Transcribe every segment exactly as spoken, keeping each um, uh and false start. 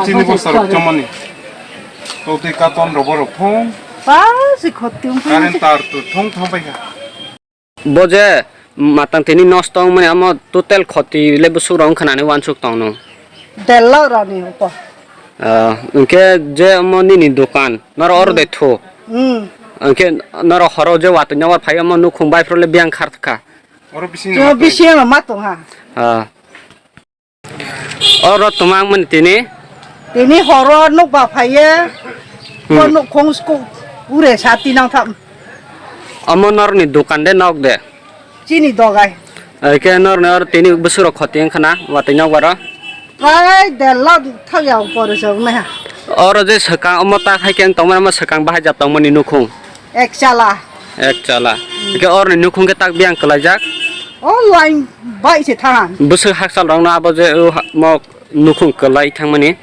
Chini bosarok chomani. Totwi katon roborok thung. Ba, si khoti wng phai. Current tar tu thung thang pai kha. Bo je matang tini nosto wngmani amo total khoti le bwswk rok wngkha nani uansuk tong nung. Del lakh rani upo. Ah, hwnkhe je omo nini dokan, noro oro de thu. Hmm. Hwnkhe noro horo je watwi nokbar phai omo nukhung bai phro le biyang khar kha. Oro bising. Chwng bising ma tong ha. Ah. Oro twmang mani tini? Tini horo nukba phaiye. Hmm. Ko nukhung sku ure sa tinang tham. Omo norni dokan de nok de? Chini dogai. Eke norni oro tini bwswk rok khoti wngkha na watwi nok baro? Prai del lakh thok ya upor se wngnai ha. Oro je swkang omo ta hai khe tongmani omo swkang bahai jat tongmani nukhung. Ek chala. Ek chala. Hwnkhe orni nukhung khe tak biyang kwlaijak? O line bai se thangan. Bwswk hakchal rokno abo je o ha-, mo nukhung kwlai thangmani?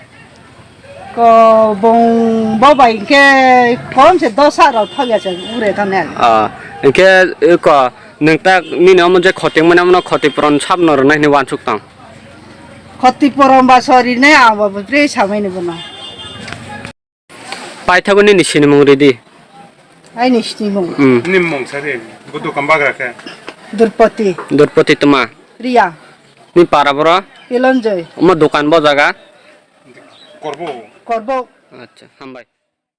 Ko bong bo bai hwnkhe kom se dos ha rok thok ya se ure thane. Ah, hwnkhe, eh, ko nwng tak nini omo je khoti mani omono khoti puron sabno rwnai hinwi uansuk tong? Khoti puron ba sori ne ang bo bre samai ni bono. Paithago nini sinimung ridi. Aini sinimung. Hmm. Nini mung sari, bo dokan bagra khe. Durpoti. Durpoti tuma. Riya. Ni para boro? Pilonjoi. Omo dokan bo jaga? Korbo. Korbo. Acha, hambai.